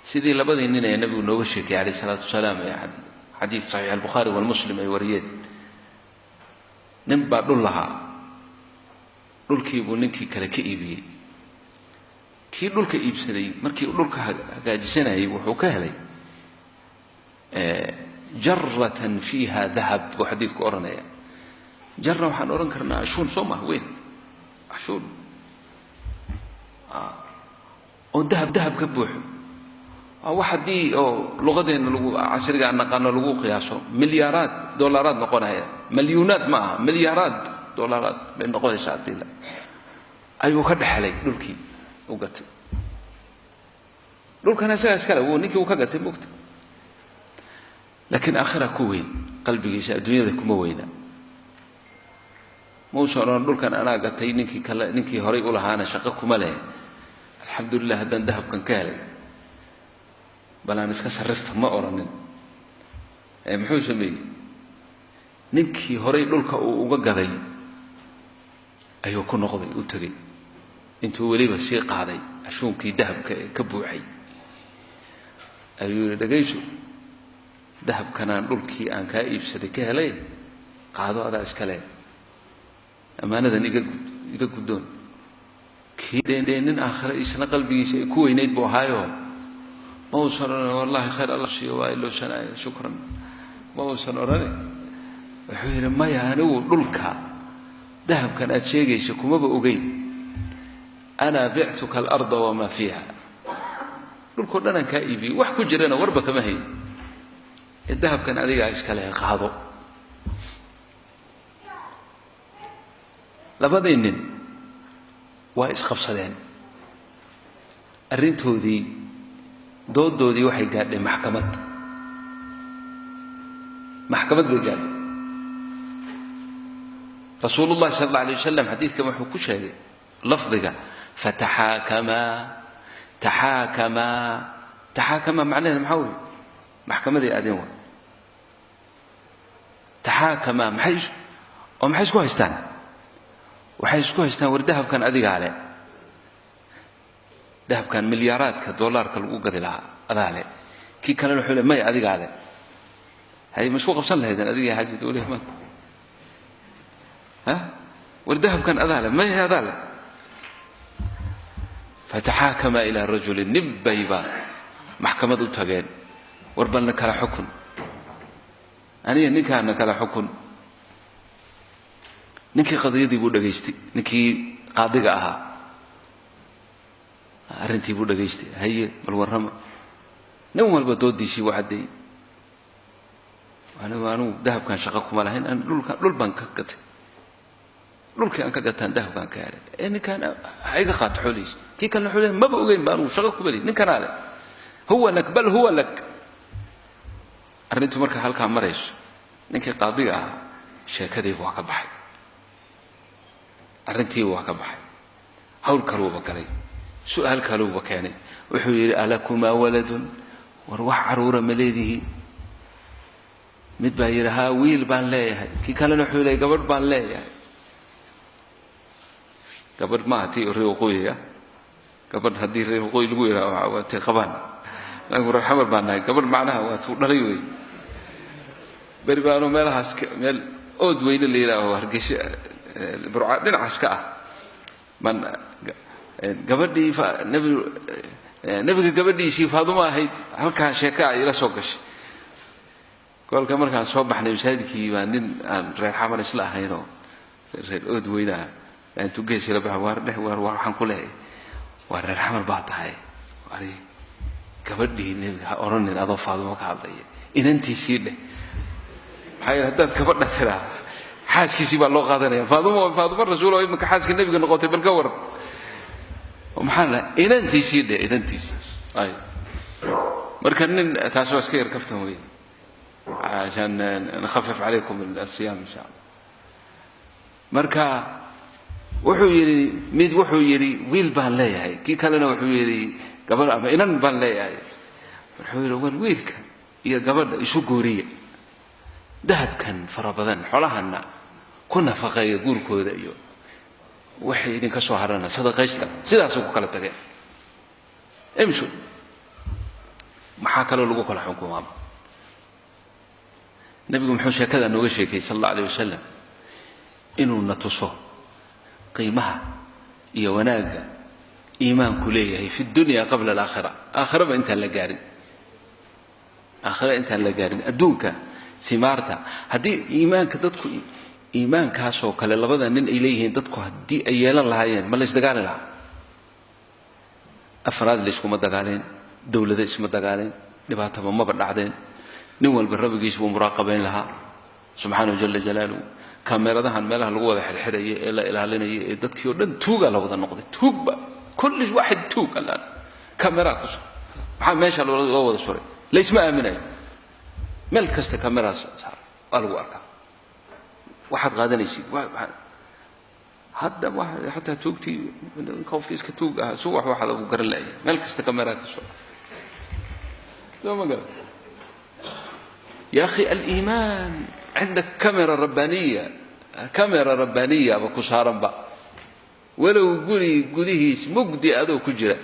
Sidii labadii nin ee nabigu nooga sheekay calayh isalaatu wasalaam ee xadiid saxiix albukhaari walmuslim ay wariyeen, nin baa dhul lahaa, dhulkii buu ninkii kale ka iibiyey. Kii dhulka iibsaday markii uu dhulka hagaajisanayay wuxuu ka helay jaratan fiiha dahab buu xadiidku odhanaya. Jara waxaan odhan karnaa ashuun, soo maha, weyn ashuun oo dahab dahab ka buuxo. Wax haddii oo luqadeenna lagu casriga aan naqaano lagu qiyaaso milyaaraad dollaraad noqonaya, malyuunaad ma aha, milyaaraad dollaraad bay noqonaysaa haddii la ayuu ka dhexelay dhulkii u gatay. Dhulkana isagaa iskale, wuu ninkii uu ka gatay mogta, laakiin aakhira ku weyn qalbigiisa, adduunyada kuma weyna. Mausan odhan dhulkan anaa gatay, ninkii kale ninkii horay u lahaana shaqo kuma leh, alxamdulilah haddaan dahabkan ka helay bal aan iska sarrifta, ma odhanin. Ee muxuu sameeyey? Ninkii horay dhulka uu uga gaday ayuu ku noqday, u tegey, intuu weliba sii qaaday ashuunkii dahabka ee ka buuxay ayuu yihi, dhegayso, dahabkanaan dhulkii aan kaa iibsaday ka helay, qaado, adaa iska leh, ammaanadan iga iga guddoon. Kii dee nin aakhire isna qalbigiisa ay ku weynayd buu ahaayo, ma uusan odhan wallahi khayr alla siiyo, waa ilowsanaayo, shukran, ma uusan odhane. Wuxuu yidhi, maya, anigu dhulka dahabkan aad sheegaysa kumaba ogeyn, ana bictuka alarda wamaa fiiha, dhulkao dhan aan kaa iibiyey, wax ku jirana warba kama hayn, ee dahabkan adigaa iskale, qaado. Labadii nin waa isqabsadeen, arrintoodii doodoodii waxay gaadhay maxkamad, maxkamad bay gaadhay. Rasuulu llahi sala alla alay wasalam xadiidkan wuxuu ku sheegay lafdiga fataxaakamaa. Taxaakamaa, taxaakamaa macnaheeda maxaa weeye? Maxkamaday aadeen. Waa taxaakamaa, maxay oo maxay isku haystaan? Waxay isku haystaan, war dahabkan adigaa le, dahabkan milyaaraadka dollaarka lagu gadi lahaa adaa le. Kii kalena wuxuu le, maya, adigaa le. Hay, ma isku qabsan lahaydeen adiga xaaji dawlihi maanta? Ha, war dahabkan adaa le, maya, adaa le. Fataxaakamaa ilaa rajulin, nin bayba maxkamad u tageen, war balna kala xukun, aniga ninkaana kala xukun. Ninkii qadiyadii buu dhegaystay, ninkii qaadiga ahaa arrintii buu dhegaystay. Haye, bal warrama. Nin walba doodiisii buu caddeeyey. Anigu anugu dahabkan shaqo kuma lahayn, an dhulka dhul baan ka gatay, dhulkii aan ka gataan dahabkaan ka helay, ee ninkaan ha iga qaato xoolihiisa. Kii kalena wuxuu leeyahay, maba ogeyn ba anugu, shaqo kuma lihi, ninkanaa leh, huwa lak, bal huwa lak. Arrintu marka halkaa marayso, ninkii qaadiga ahaa sheekadiiba waa ka baxay, arrintiiba waa ka baxay, hawl kaluuba galay, su-aal kaluuba keenay. Wuxuu yidhi, alakumaa waladun? War wax caruura ma leedihiin? Mid baa yidhi, haa, wiil baan leeyahay. Kii kalena wuxuu leeyay, gabadh baan leeyahay. Gabadh maaha tii reer waqooyiga, gabadh haddii reer waqooyi lagu yidhaha waa tii qabaan, anagu reer xamar baan nahay. Gabadh macnaha waa tuu dhalay wey. Beri baanu meelahaas meel ood weyne la yidhaaho Hargeysa Burca dhinacaas ka ah baan gabadhii nabi nebiga gabadhiisii Faaduma ahayd halkaa sheeka ay ila soo gashay. Kolka markaan soo baxnay masaajidkii baa nin aan reer xamar isla ahaynoo reer ood weynaha intuu gees ila baxa, waar dheh, waar waxaan ku leeyahay, waa reer xamar baa tahay, wari gabadhii nebiga ha odhanin adoo Faaduma ka hadlaya, inantiisii dheh. Maxaa yeele haddaad gabadha tiraa xaaskiisii baa loo qaadanaya. Faaduma, Faaduma rasuul oo iminka xaaska nebiga noqotay, bal ka waran. Maxaan dhahay? Inantiisii dheh, inantiisii. Ay, marka nin taas waa iska yar kaftan wey, عشان نخفف عليكم الصيام إن شاء الله. Marka wuxuu yidhi, mid wuxuu yidhi wiil baan leeyahay, kii kalena wuxuu yidhi gabadh ama inan baan leeyahay. Wuxuu yidhi, war wiilka iyo gabadha isu guuriya, dahabkan fara badan xolahana ku nafaqeeya guurkooda, iyo waxay idinka soo harana sadaqaysta. Sidaasuu ku kala tageen. Imshu. Maxaa kaloo lagu kala xukumaaba? Nebigu muxuu sheekadaa nooga sheekayey sal alla aleyh wasalam? Inuu na tuso qiimaha iyo wanaagga iimaanku leeyahay fi dunya qabla alaakhira. Aakhiraba intaan la gaarin, aakhira intaan la gaarin, adduunka simaarta haddii iimaanka dadku, iimaankaasoo kale labada nin ay leeyihiin dadku haddii ay yeelan lahaayeen, ma la ysdagaali lahaa? Afraad layskuma dagaaleen, dowlado isma dagaaleen, dhibaataba maba dhacdeen. Nin walba rabbigiis buu muraaqabayn lahaa subxaanahu jala jalaaluhu. Kameradahan meelaha lagu wada xirxiraya ee la ilaalinaya ee dadkii oo dhan tuugaa la wada noqday, tuugba kulli waaxid tuug allaan kameraa ku maxaa meesha loo wada suray? Laysma aaminayo. Meel kasta kameraa saaran waa lagu arkaa waxaad qaadanaysid. Hadda xataa tuugtii, qofkii iska tuug ahaa subax waxaad ugu garan la'yahay, meel kasta kameraa ka soo soo ma garan. Ya akhi, aliimaan cindak kamera rabbaniya, kamera rabbaniya ba ku saaranba, walow guri gudihiis mugdi adoo ku jira.